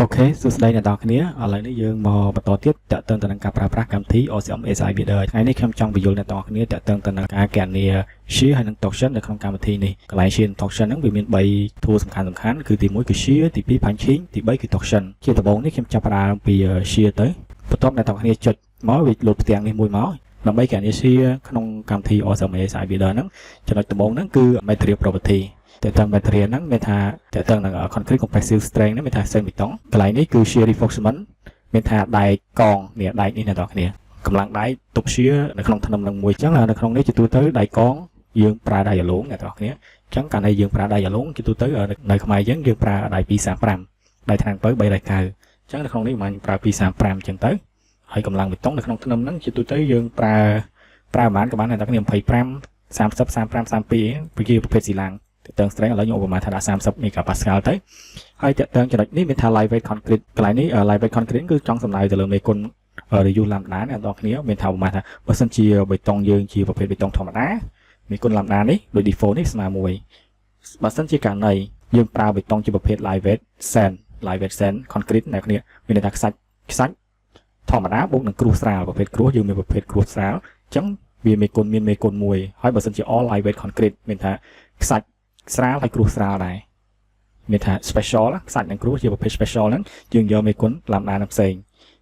OK សួស្តីអ្នកទាំងអស់គ្នាឥឡូវនេះយើងមកបន្តទៀតតាក់ទងទៅនឹងការប្រើប្រាស់កម្មវិធី RCM ASI Builder ថ្ងៃនេះខ្ញុំចង់ពន្យល់អ្នកទាំងអស់គ្នាតាក់ទងទៅនឹងការគណនា shear ហើយនិង torsion នៅក្នុងកម្មវិធីនេះកន្លែង shear និង torsion ហ្នឹងវាមាន3 tool សំខាន់សំខាន់គឺទី1គឺ shear ទី2 punching ទី3គឺ torsion ជាដំបូងនេះខ្ញុំចាប់ផ្ដើមពី shear ទៅបន្ទាប់អ្នកទាំងអស់គ្នាចុចមកវាលោតផ្ទាំងនេះមួយមកដើម្បីគណនា shear ក្នុងកម្មវិធី RCM ASI Builder ហ្នឹងចំណុចដំបូងហ្នឹងគឺ material property តើតើ material ហ្នឹងមានថាតើតើនឹង concrete compressive strength ហ្នឹងមានថា strength បេតុងកន្លែងនេះគឺ shear reinforcement មានថាដែកកងនេះដែកនេះអ្នកនរគ្នាកម្លាំងដែកទប់ shear នៅក្នុងធ្នឹមនឹងមួយអញ្ចឹងនៅក្នុងនេះជាទូទៅដែកកងយើងប្រើដែកអាឡូងអ្នកនរគ្នាអញ្ចឹងកាលណាយើងប្រើដែកអាឡូងជាទូទៅនៅខ្មែរយើងយើងប្រើដែក235ដែកថ្នាំងពៅ390អញ្ចឹងនៅក្នុងនេះមិនប្រើ235អញ្ចឹងទៅហើយកម្លាំងបេតុងនៅក្នុងធ្នឹមហ្នឹងជាទូទៅយើងប្រើប្រើប្រហែលក៏បានអ្នកនរគ្នា25 30 35 32វាជាប្រភេទស៊ីឡាំងតើតើ strength ឥឡូវខ្ញុំឧបមាថាដាក់30 megapascal ទៅហើយតើតើចំណុចនេះមានថា lightweight concrete កន្លែងនេះ lightweight concrete គឺចង់សំដៅទៅលើមេគុណ reuse lambda អ្នកនរគ្នាមានថាឧបមាថាបើសិនជាបេតុងយើងជាប្រភេទបេតុងធម្មតាមេគុណ lambda នេះដោយ default នេះស្មើ1បើសិនជាករណីយើងប្រើបេតុងជាប្រភេទ lightweight sand lightweight sand concrete អ្នកគ្នាមានន័យថាខ្សាច់ខ្សាច់ធម្មតាបូកនឹងគ្រួសស្រាលប្រភេទគ្រួសយើងមានប្រភេទគ្រួសស្រាលអញ្ចឹងវាមេគុណមានមេគុណមួយហើយបើសិនជា all lightweight concrete មានថាខ្សាច់ស្រាលហើយគ្រួសស្រាលដែរមានថា special ខ្សាច់និងគ្រួសជាប្រភេទ special ហ្នឹងយើងយកមេគុណ lambda នឹងផ្សេង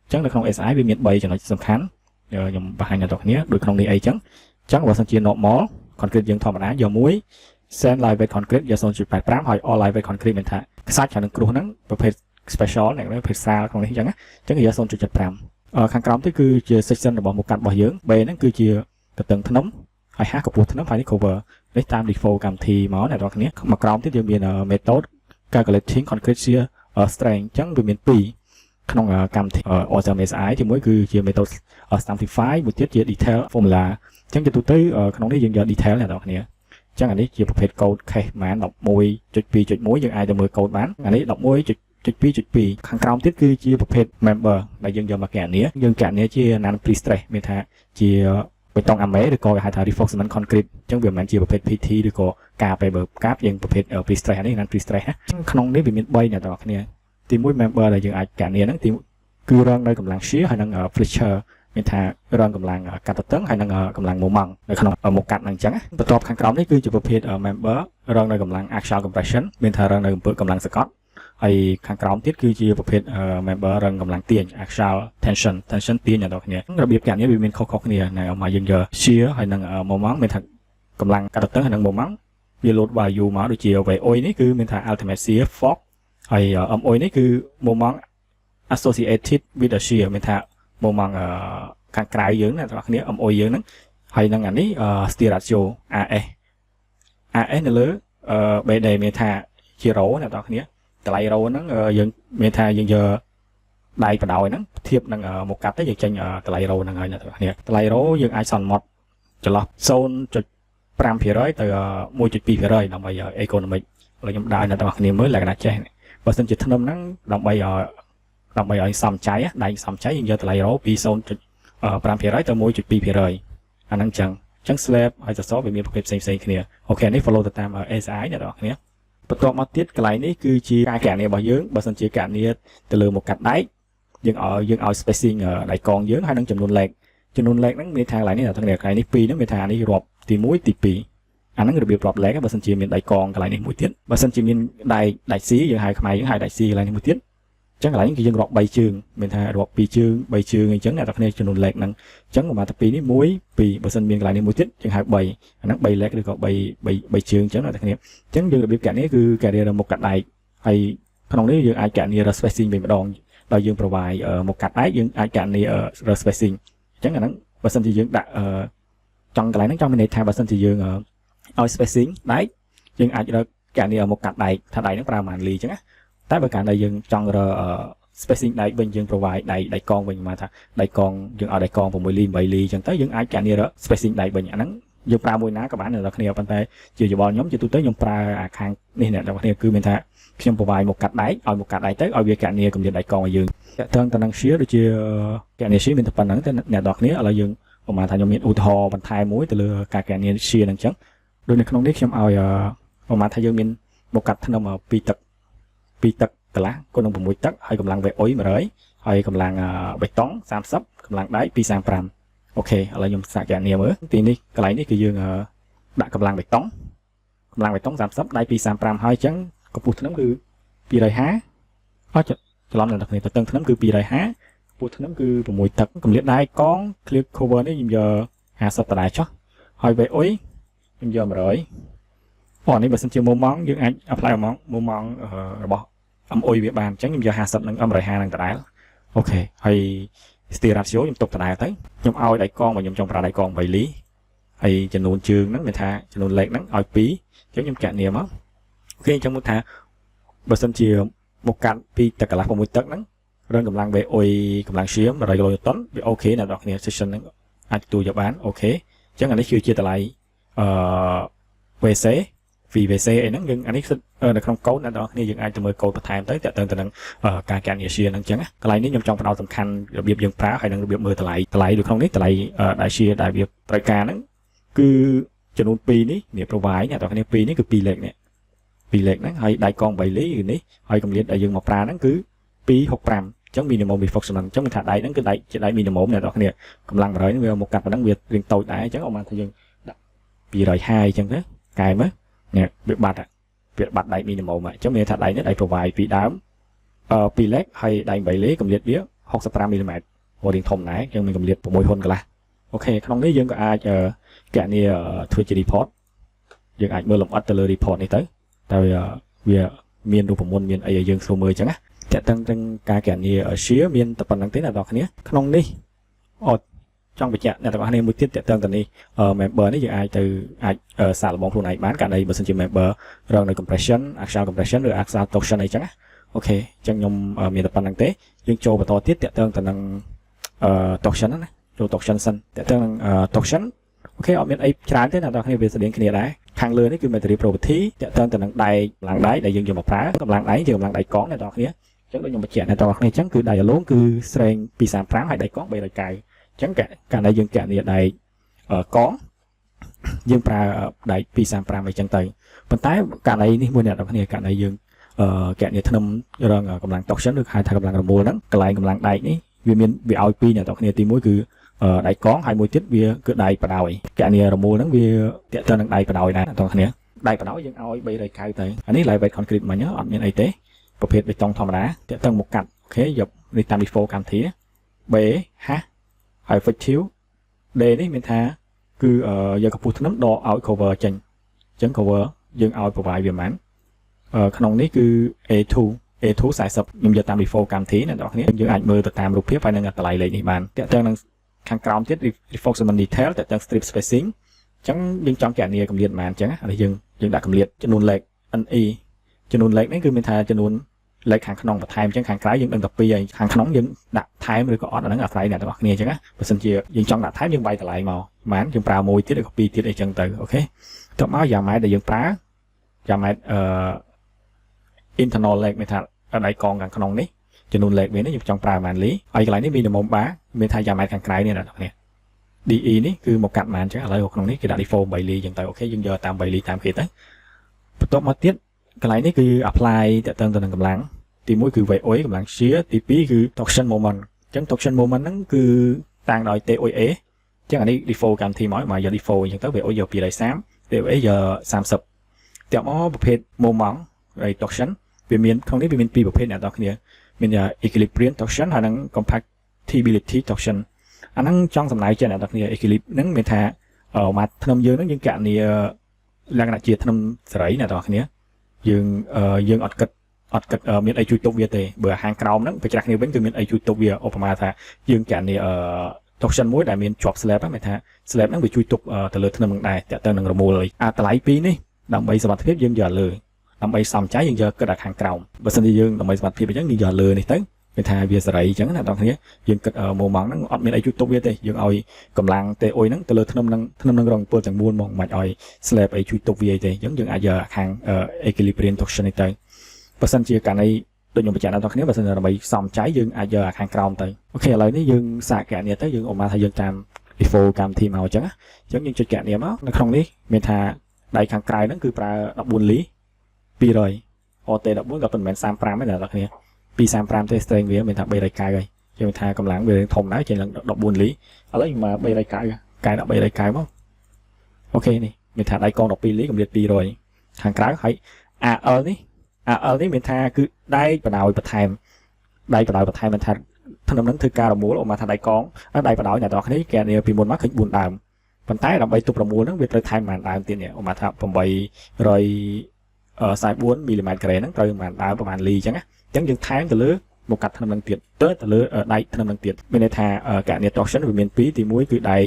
អញ្ចឹងនៅក្នុង ASI វាមាន3ចំណុចសំខាន់ខ្ញុំបង្ហាញដល់អ្នកគ្នាដូចក្នុងនេះអីចឹងអញ្ចឹងបើសិនជា normal concrete យើងធម្មតាយកមួយ sand lightweight concrete យក0.85ហើយ all lightweight concrete មានថាខ្សាច់ហើយនឹងគ្រួសហ្នឹងប្រភេទ special អ្នកប្រភេទស្រាលក្នុងនេះអញ្ចឹងអញ្ចឹងយក0.75ខាងក្រោមទៅគឺជា section របស់មុខកាត់របស់យើង B ហ្នឹងគឺជាកតឹងធ្នឹមហើយ H កម្ពស់ធ្នឹមហើយនេះ cover នេះតាម default កម្មវិធីមកអ្នកនរគ្នាមកក្រោមទៀតយើងមាន method calculating concrete shear strength អញ្ចឹងវាមាន2ក្នុងកម្មវិធី RCM ASI ទីមួយគឺជា method simplify មួយទៀតជា detail formula អញ្ចឹងជាទូទៅក្នុងនេះយើងយក detail អ្នកនរគ្នាអញ្ចឹងអានេះជាប្រភេទ code case ប្រហែល11.2.1យើងអាចទៅមើល code បានអានេះ11.2.2ខាងក្រោមទៀតគឺជាប្រភេទ member ដែលយើងយកមកគណនាយើងគណនាជា non prestress មានថាជាបេតុងអាមេឬក៏គេហៅថា reinforcement concrete អញ្ចឹងវាមិនមែនជាប្រភេទ PT ឬក៏ការពេលបើកាបយើងប្រភេទ prestress អានេះ non prestress ណាក្នុងនេះវាមាន3អ្នកទាំងអស់គ្នាទី1 member ដែលយើងអាចគណនាហ្នឹងទីគឺរងនៅកម្លាំង shear ហើយនិង flexure មានថារងកម្លាំងកាត់ទទឹងហើយនិងកម្លាំងម៉ូម៉ង់នៅក្នុងមុខកាត់ហ្នឹងអញ្ចឹងបន្ទាប់ខាងក្រោមនេះគឺជាប្រភេទ member រងនៅកម្លាំង axial compression មានថារងនៅកម្លាំងសកត់ហើយខាងក្រោមទៀតគឺជាប្រភេទ member រងកម្លាំងទាញ axial tension tension ទាញអ្នកនរគ្នារបៀបគណនាវាមានខុសៗគ្នាណែមកយើងយក shear ហើយនិង moment មានថាកម្លាំងកាត់ទទឹងហើយនិង moment វា load value មកដូចជា VO នេះគឺមានថា ultimate shear force ហើយ MO នេះគឺ moment associated with the shear មានថា moment ខាងក្រៅយើងអ្នកទាំងអស់គ្នា MO យើងហ្នឹងហើយនឹងអានេះ steel ratio AS AS នៅលើ BD មានថាជា rho អ្នកទាំងអស់គ្នាតម្លៃ rho ហ្នឹងយើងមានថាយើងយកដៃបដោយហ្នឹងធៀបនឹងមុខកាត់ទៅយើងចេញតម្លៃ rho ហ្នឹងហើយអ្នកទាំងអស់គ្នាតម្លៃ rho យើងអាចសន្មត់ចន្លោះ0.5%ទៅ1.2%ដើម្បី economic ឥឡូវខ្ញុំដើរអ្នកទាំងអស់គ្នាមើលលក្ខណៈចេះបើសិនជាធ្នឹមហ្នឹងដើម្បីឲ្យដើម្បីឲ្យសំចៃដែកសំចៃយើងយកតម្លៃ rho ពី0.5%ទៅ1.2%អាហ្នឹងចឹងចឹង slab ហើយសសរវាមានប្រភេទផ្សេងផ្សេងគ្នាOK នេះ follow ទៅតាម ASI អ្នកទាំងអស់គ្នាបន្ទាប់មកទៀតកន្លែងនេះគឺជាការគណនារបស់យើងបើសិនជាគណនាទៅលើមុខកាត់ដែកយើងឲ្យយើងឲ្យ spacing ដែកកងយើងហើយនឹងចំនួន leg ចំនួន leg ហ្នឹងមានថាកន្លែងនេះអ្នកទាំងកន្លែងនេះ2ហ្នឹងមានថានេះរាប់ទី1ទី2អាហ្នឹងរបៀបរាប់ leg បើសិនជាមានដែកកងកន្លែងនេះមួយទៀតបើសិនជាមានដែកដែកស៊ីយើងហៅខ្មែរយើងហៅដែកស៊ីកន្លែងនេះមួយទៀតអញ្ចឹងកន្លែងនេះគឺយើងរាប់3ជើងមានថារាប់2ជើង3ជើងអញ្ចឹងអ្នកទាំងគ្នាចំនួន leg ហ្នឹងអញ្ចឹងប្រហែលតែ2នេះ1 2បើសិនមានកន្លែងនេះមួយទៀតយើងហៅ3អាហ្នឹង3 leg ឬក៏3 3 3ជើងអញ្ចឹងអ្នកទាំងគ្នាអញ្ចឹងយើងរបៀបគណនាគឺគណនាមុខកាត់ដែកហើយក្នុងនេះយើងអាចគណនា spacing វិញម្ដងដោយយើង provide មុខកាត់ដែកយើងអាចគណនា spacing អញ្ចឹងអាហ្នឹងបើសិនជាយើងដាក់ចង់កន្លែងហ្នឹងចង់មានន័យថាបើសិនជាយើងឲ្យ spacing ដែកយើងអាចរកគណនាមុខកាត់ដែកថាដែកហ្នឹងប្រើប្រហែលលីអញ្ចឹងណាតែបើកាលណាយើងចង់រក spacing ដែកវិញយើង provide ដែកដែកកងវិញមកថាដែកកងយើងឲ្យដែកកង6លី8លីអញ្ចឹងទៅយើងអាចគណនារក spacing ដែកវិញអាហ្នឹងយើងប្រើមួយណាក៏បានអ្នកនរគ្នាប៉ុន្តែជាយោបល់ខ្ញុំជាទូទៅខ្ញុំប្រើអាខាងនេះអ្នកនរគ្នាគឺមានថាខ្ញុំ provide មុខកាត់ដែកឲ្យមុខកាត់ដែកទៅឲ្យវាគណនាកម្រិតដែកកងឲ្យយើងតាក់ទងទៅនឹង shear ដូចជាគណនា shear មានតែប៉ុណ្្នឹងតែអ្នកនរគ្នាឥឡូវយើងប្រហែលថាខ្ញុំមានឧទាហរណ៍បន្ថែមមួយទៅលើការគណនា shear ហ្នឹងអញ្ចឹងដូចនៅក្នុងនេះខ្ញុំឲ្យប្រហែលថាយើងមានមុខកាត់ធ្នឹម2ទឹក2ទឹក កន្លះគុណនឹង6ទឹកហើយកម្លាំង VU 100ហើយកម្លាំងបេតុង30កម្លាំងដែក235 OK ឥឡូវខ្ញុំសាកគណនាមើលទីនេះកន្លែងនេះគឺយើងដាក់កម្លាំងបេតុងកម្លាំងបេតុង30ដែក235ហើយអញ្ចឹងកម្ពស់ធ្នឹមគឺ250អត់ច្រឡំអ្នកនរគ្នាទៅតឹងធ្នឹមគឺ250កម្ពស់ធ្នឹមគឺ6ទឹកកម្រិតដែកកង clear cover នេះខ្ញុំយក50ដដែលចុះហើយ VU ខ្ញុំយក100អូនេះបើសិនជាម៉ោងយើងអាច apply ម៉ោងម៉ោងរបស់ MU វាបានអញ្ចឹងខ្ញុំយក50និង M150 នឹងដដែល OK ហើយ steel ratio ខ្ញុំទុកដដែលទៅខ្ញុំឲ្យដែកកងបើខ្ញុំចង់ប្រើដែកកង8លីហើយចំនួនជើងហ្នឹងមានថាចំនួនលេខហ្នឹងឲ្យ2អញ្ចឹងខ្ញុំគណនាមក OK អញ្ចឹងមកថាបើសិនជាមកកាត់ពីទឹកកន្លះ6ទឹកហ្នឹងរងកម្លាំង VU កម្លាំង shear 100គីឡូញូតុនវា OK អ្នកនរគ្នា section ហ្នឹងអាចទទួលយកបាន OK អញ្ចឹងអានេះគឺជាតម្លៃអឺ VC VVC អីហ្នឹងយើងអានេះនៅក្នុងកូដអ្នកនរគ្នាយើងអាចទៅមើលកូដបន្ថែមទៅតាក់ទងទៅនឹងការគណនា shear ហ្នឹងអញ្ចឹងកន្លែងនេះខ្ញុំចង់ផ្ដោតសំខាន់របៀបយើងប្រើហើយនិងរបៀបមើលតម្លៃតម្លៃនៅក្នុងនេះតម្លៃដែល shear ដែលវាត្រូវការហ្នឹងគឺចំនួន2នេះនេះ provide អ្នកនរគ្នា2នេះគឺ2លេខនេះ2លេខហ្នឹងហើយដែកកង8លីគឺនេះហើយកម្រិតដែលយើងមកប្រើហ្នឹងគឺ265អញ្ចឹង minimum reinforcement អញ្ចឹងមានថាដែកហ្នឹងគឺដែកជាដែក minimum អ្នកនរគ្នាកម្លាំង100ហ្នឹងវាមកកាត់ប៉ុណ្ណឹងវារៀងតូចដែរអញ្ចឹងអមថាយើងដាក់250អញ្ចឹងទៅកែមើលនេះវាបាត់វាបាត់ដែក minimum អញ្ចឹងមានថាដែកនេះដែក provide ពីដើមអឺ2លេខហើយដែក8លេកម្រិតវា65មីលីម៉ែត្ររៀងធំដែរអញ្ចឹងមានកម្រិត6ហ៊ុនកន្លះ OK ក្នុងនេះយើងក៏អាចគណនាធ្វើជា report យើងអាចមើលលម្អិតទៅលើ report នេះទៅតើវាមានរូបមន្តមានអីឲ្យយើងស្រួលមើលអញ្ចឹងណាតើតឹងទាំងការគណនា shear មានតែប៉ុណ្្នឹងទេអ្នកនរគ្នាក្នុងនេះអត់ចង់បញ្ជាក់អ្នកទាំងអស់គ្នាមួយទៀតតើតើតនេះ member នេះយើងអាចទៅអាចសាកល្បងខ្លួនឯងបានករណីបើសិនជា member រងនៅ compression axial compression ឬ axial torsion អីចឹងណា OK អញ្ចឹងខ្ញុំមានតែប៉ុណ្្នឹងទេយើងចូលបន្តទៀតតើតើទៅនឹង torsion ណាចូល torsion សិនតើតើនឹង torsion OK អត់មានអីច្រើនទេអ្នកនរគ្នាវាស្តៀងគ្នាដែរខាងលើនេះគឺ material property តើតើទៅនឹងដែកកម្លាំងដែកដែលយើងយកមកប្រើកម្លាំងដែកជាកម្លាំងដែកកងអ្នកនរគ្នាអញ្ចឹងដូចខ្ញុំបញ្ជាក់អ្នកនរគ្នាអញ្ចឹងគឺដែកអាឡូងគឺស្រេង235ហើយដែកកង390អញ្ចឹងកាលណាយើងគណនាដែកកងយើងប្រើដែក235អីចឹងទៅប៉ុន្តែករណីនេះមួយអ្នកនរគ្នាករណីយើងគណនាធ្នឹមរងកម្លាំង torsion ឬហៅថាកម្លាំងរមូលហ្នឹងកន្លែងកម្លាំងដែកនេះវាមានវាឲ្យពីរអ្នកនរគ្នាទី1គឺដែកកងហើយមួយទៀតវាគឺដែកបដោយគណនារមូលហ្នឹងវាតាក់ទងនឹងដែកបដោយដែរអ្នកនរគ្នាដែកបដោយយើងឲ្យ390ទៅអានេះ lightweight concrete មិញអត់មានអីទេប្រភេទបេតុងធម្មតាតាក់ទងមកកាត់ OK យកនេះតាម default កម្មវិធី B H ហើយ effective D នេះមានថាគឺយកកម្ពស់ធ្នឹមដកឲ្យ cover ចេញអញ្ចឹង cover យើងឲ្យ provide វាប៉ុន្មានក្នុងនេះគឺ A2 A2 40ខ្ញុំយកតាម default កម្មវិធីអ្នកនរគ្នាយើងអាចមើលទៅតាមរូបភាពហើយនឹងតម្លៃលេខនេះបានតាក់ទងនឹងខាងក្រោមទៀត reinforcement detail តាក់ទង strip spacing អញ្ចឹងយើងចង់គណនាកម្រិតប៉ុន្មានអញ្ចឹងអានេះយើងយើងដាក់កម្រិតចំនួនលេខ NE ចំនួនលេខនេះគឺមានថាចំនួនលេខខាងក្នុងបន្ថែមអញ្ចឹងខាងក្រៅយើងដឹងតែ2ហើយខាងក្នុងយើងដាក់ថែមឬក៏អត់អាហ្នឹងអាស្រ័យអ្នកទាំងអស់គ្នាអញ្ចឹងណាបើសិនជាយើងចង់ដាក់ថែមយើងវាយតម្លៃមកប៉ុន្មានយើងប្រើមួយទៀតឬក៏ពីរទៀតអីចឹងទៅ OK តមកយ៉ាងម៉ែតដែលយើងប្រើយ៉ាងម៉ែតអឺ internal leg មានថាដែកកងខាងក្នុងនេះចំនួនលេខវានេះយើងចង់ប្រើប៉ុន្មានលីហើយកន្លែងនេះ minimum bar មានថាយ៉ាងម៉ែតខាងក្រៅនេះអ្នកទាំងអស់គ្នា DE នេះគឺមកកាត់ប៉ុន្មានអញ្ចឹងឥឡូវក្នុងនេះគេដាក់ default 8លីអញ្ចឹងទៅ OK យើងយកតាម8លីតាមគេទៅបន្ទាប់មកទៀតកន្លែងនេះគឺ apply តទៅទៅនឹងកម្លាំងទី1គឺ VU កម្លាំង shear ទី2គឺ torsion moment អញ្ចឹង torsion moment ហ្នឹងគឺតាំងដោយ TUA អញ្ចឹងអានេះ default កម្មវិធីមកមកយក default អញ្ចឹងទៅ VU យក230 TUA យក30តមកប្រភេទ moment ហើយ torsion វាមានក្នុងនេះវាមានពីរប្រភេទអ្នកនរគ្នាមាន equilibrium torsion ហើយនិង compatibility torsion អាហ្នឹងចង់សំដៅជាអ្នកនរគ្នា equilibrium ហ្នឹងមានថាមកធ្នឹមយើងហ្នឹងយើងគណនាលក្ខណៈជាធ្នឹមសេរីអ្នកនរគ្នាយើងយើងអត់គិតអត់គិតមានអីជួយទប់វាទេបើខាងក្រោមហ្នឹងប្រច្រាស់គ្នាវិញគឺមានអីជួយទប់វាឧបមាថាយើងគណនា torsion មួយដែលមានជាប់ slab ហ្នឹងមានថា slab ហ្នឹងវាជួយទប់ទៅលើធ្នឹមនឹងដែរតាក់ទងនឹងរមូលអាតម្លៃពីរនេះដើម្បីសុវត្ថិភាពយើងយកលើដើម្បីសំចៃយើងយកគិតដល់ខាងក្រោមបើសិនជាយើងដើម្បីសុវត្ថិភាពអញ្ចឹងយើងយកលើនេះទៅមានថាវាសេរីអញ្ចឹងណាបងប្អូនយើងគិតម៉ូម៉ង់ហ្នឹងអត់មានអីជួយទប់វាទេយើងឲ្យកម្លាំងទេអុយហ្នឹងទៅលើធ្នឹមហ្នឹងធ្នឹមហ្នឹងរងពលទាំងមូលហ្មងមិនឲ្យ slab អីជួយទប់វាអីទេអញ្ចឹងយើងអាចយកខាង equilibrium torsion នេះទៅបើសិនជាករណីដូចខ្ញុំបញ្ជាក់ដល់អ្នកគ្នាបើសិនជាដើម្បីសំចៃយើងអាចយកខាងក្រោមទៅ OK ឥឡូវនេះយើងសាកគណនាទៅយើងឧបមាថាយើងតាម default កម្មវិធីមកអញ្ចឹងអញ្ចឹងយើងចុចគណនាមកនៅក្នុងនេះមានថាដៃខាងក្រៅហ្នឹងគឺប្រើ14លី200 RT 14ក៏ប៉ុន្មាន35ដែរអ្នកនរគ្នា235ទេ strength វាមានថា390ហើយយើងថាកម្លាំងវាធំដែរជាងឡើង14លីឥឡូវមក390កែដាក់390មក OK នេះមានថាដៃកង12លីកម្រិត200ខាងក្រៅហើយ AL នេះ AL នេះមានថាគឺដែកបណ្ដោយបន្ថែមដែកបណ្ដោយបន្ថែមមានថាធ្នឹមហ្នឹងធ្វើការរមួលឧបមាថាដៃកងដៃបណ្ដោយអ្នកនរគ្នាគេនាពីមុនមកឃើញ4ដើមប៉ុន្តែដើម្បីទប់រមួលហ្នឹងវាត្រូវថែមប៉ុន្មានដើមទៀតនេះឧបមាថា844មីលីម៉ែត្រការ៉េហ្នឹងត្រូវប្រហែលដើមប្រហែលលីអញ្ចឹងណាអញ្ចឹងយើងថែមទៅលើមកកាត់ធ្នឹមហ្នឹងទៀតទៅទៅលើដែកធ្នឹមហ្នឹងទៀតមានន័យថាកណនី torsion វាមាន2ទី1គឺដែក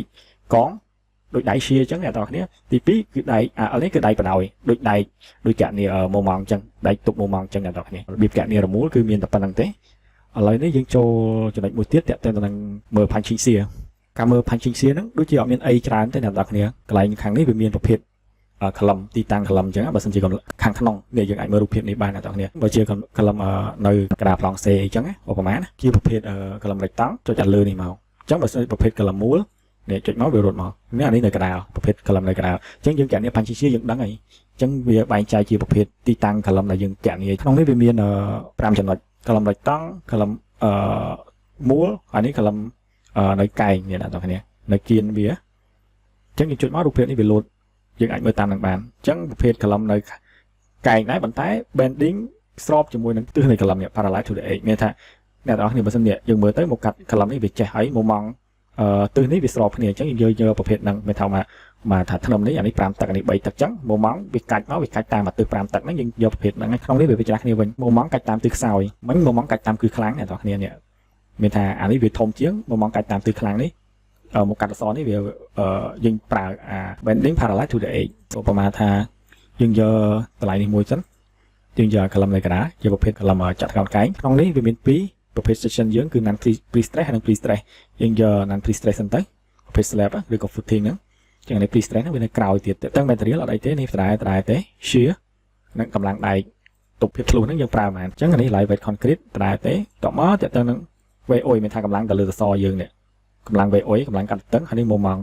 កងដូចដែក shear អញ្ចឹងអ្នកនរគ្នាទី2គឺដែកអានេះគឺដែកបណ្ដោយដូចដែកដូចកណនីម៉ូម៉ង់អញ្ចឹងដែកទប់ម៉ូម៉ង់អញ្ចឹងអ្នកនរគ្នារបៀបកណនីរមួលគឺមានតែប៉ុណ្្នឹងទេឥឡូវនេះយើងចូលចំណុចមួយទៀតតាក់ទងទៅនឹងមើល punching shear ការមើល punching shear ហ្នឹងដូចជាអត់មានអីច្រើនទេអ្នកនរគ្នាកន្លែងខាងនេះវាមានប្រភេទ column ទីតាំង column អញ្ចឹងបើសិនជាខាងក្នុងនេះយើងអាចមើលរូបភាពនេះបានអ្នកនរគ្នាបើជា column នៅកណ្ដាលប្លង់សេអញ្ចឹងឧបមាណាជាប្រភេទ column រេចតង់ចុចអាលើនេះមកអញ្ចឹងបើសិនប្រភេទ column មូលនេះចុចមកវារត់មកនេះអានេះនៅកណ្ដាលប្រភេទ column នៅកណ្ដាលអញ្ចឹងយើងកណនី punching shear យើងដឹងហើយអញ្ចឹងវាបែងចែកជាប្រភេទទីតាំង column ដែលយើងកណនីក្នុងនេះវាមាន5ចំណុច column រេចតង់ column អឺមូលហើយនេះ column នៅកែងនេះអ្នកនរគ្នានៅគៀនវាអញ្ចឹងយើងចុចមករូបភាពនេះវាលោតយើងអាចមើលតាមនឹងបានអញ្ចឹងប្រភេទ column នៅកែងដែរប៉ុន្តែ bending ស្របជាមួយនឹងទិសនៃ column នេះ parallel to the edge មានថាអ្នកទាំងអស់គ្នាបើសិនយើងមើលទៅមកកាត់ column នេះវាចេះហើយមកម៉ង់អឺទិសនេះវាស្របគ្នាអញ្ចឹងយើងយកប្រភេទហ្នឹងមានថាមកមកថាធ្នឹមនេះអានេះ5ទឹកអានេះ3ទឹកអញ្ចឹងមកម៉ង់វាកាច់មកវាកាច់តាមអាទិស5ទឹកហ្នឹងយើងយកប្រភេទហ្នឹងក្នុងនេះវាវាច្រាស់គ្នាវិញមកម៉ង់កាច់តាមទិសខ្សោយមិញមកម៉ង់កាច់តាមគឺខ្លាំងអ្នកទាំងអស់គ្នានេះមានថាអានេះវាធំជាងមកម៉ង់កាច់តាមទិសខ្លាំងនេះមកកាត់អក្សរនេះវាយើងប្រើអា bending parallel to the edge ឧបមាថាយើងយកតម្លៃនេះមួយសិនយើងយក column នៅកណ្ដាលជាប្រភេទ column ចាក់កោនកែងក្នុងនេះវាមាន2ប្រភេទ section យើងគឺ non pre stress ហើយនិង pre stress យើងយក non pre stress សិនទៅប្រភេទ slab ឬក៏ footing ហ្នឹងចឹងនេះ pre stress ហ្នឹងវានៅក្រោយទៀតតែ material អត់អីទេនេះដដែលដដែលទេ shear និងកម្លាំងដែកទប់ភាពធ្លុះហ្នឹងយើងប្រើប៉ុន្មានអញ្ចឹងនេះ light weight concrete ដដែលទេតមកតទៅនឹង VO មានថាកម្លាំងទៅលើសសរយើងនេះកម្លាំង VO កម្លាំងកាត់តឹងហើយនេះម៉ូម៉ង់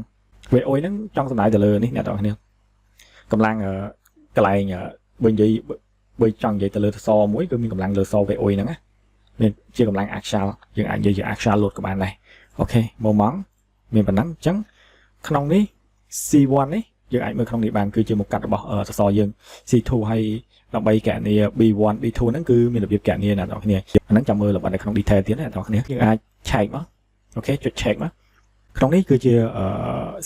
VO ហ្នឹងចង់សំដៅទៅលើនេះអ្នកទាំងអស់គ្នាកម្លាំងកន្លែងបើនិយាយបើចង់និយាយទៅលើសសរមួយគឺមានកម្លាំងលើស VO ហ្នឹងណាមានជាកម្លាំង axial យើងអាចនិយាយជា axial load ក៏បានដែរ OK ម៉ូម៉ង់មានប៉ុណ្ណឹងអញ្ចឹងក្នុងនេះ C1 នេះយើងអាចមើលក្នុងនេះបានគឺជាមុខកាត់របស់សសរយើង C2 ហើយដើម្បីកណនី B1 B2 ហ្នឹងគឺមានរបៀបកណនីអ្នកនរគ្នាអាហ្នឹងចាំមើលលម្អិតនៅក្នុង detail ទៀតណាអ្នកនរគ្នាយើងអាចឆែកមក OK ចុច check មកក្នុងនេះគឺជា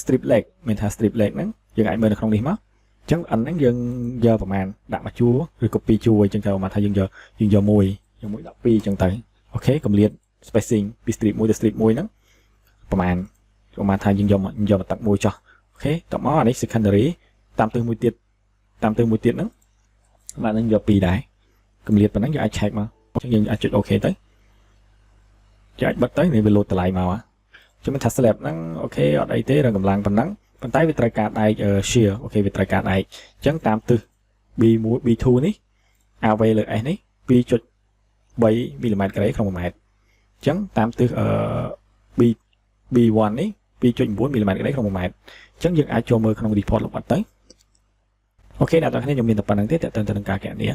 strip leg មានថា strip leg ហ្នឹងយើងអាចមើលនៅក្នុងនេះមកអញ្ចឹងអាហ្នឹងយើងយកប្រហែលដាក់មួយជួរឬក៏ពីរជួរអញ្ចឹងទៅមកថាយើងយកយើងយកមួយយកមួយ12អញ្ចឹងទៅ OK កម្រិត spacing ពី strip 1ទៅ strip 1ហ្នឹងប្រហែលប្រហែលថាយើងយកយកមកទឹកមួយចុះ OK តមកអានេះ secondary តាមទិសមួយទៀតតាមទិសមួយទៀតហ្នឹងបាទហ្នឹងយកពីរដែរកម្រិតប៉ុណ្ណឹងយើងអាច check មកអញ្ចឹងយើងអាចចុច OK ទៅយើងអាចបិទទៅនេះវាលោតតម្លៃមកចាំមិនថា slab ហ្នឹង OK អត់អីទេរងកម្លាំងប៉ុណ្ណឹងប៉ុន្តែវាត្រូវការដែក shear OK វាត្រូវការដែកអញ្ចឹងតាមទិស B1 B2 នេះ AV លើ S នេះ2.3មីលីម៉ែត្រការ៉េក្នុង1ម៉ែត្រអញ្ចឹងតាមទិស B B1 នេះ2.9មីលីម៉ែត្រការ៉េក្នុង1ម៉ែត្រអញ្ចឹងយើងអាចចូលមើលក្នុង report លម្អិតទៅ OK អ្នកទាំងគ្នាខ្ញុំមានតែប៉ុណ្្នឹងទេតើតើទៅនឹងការកណនី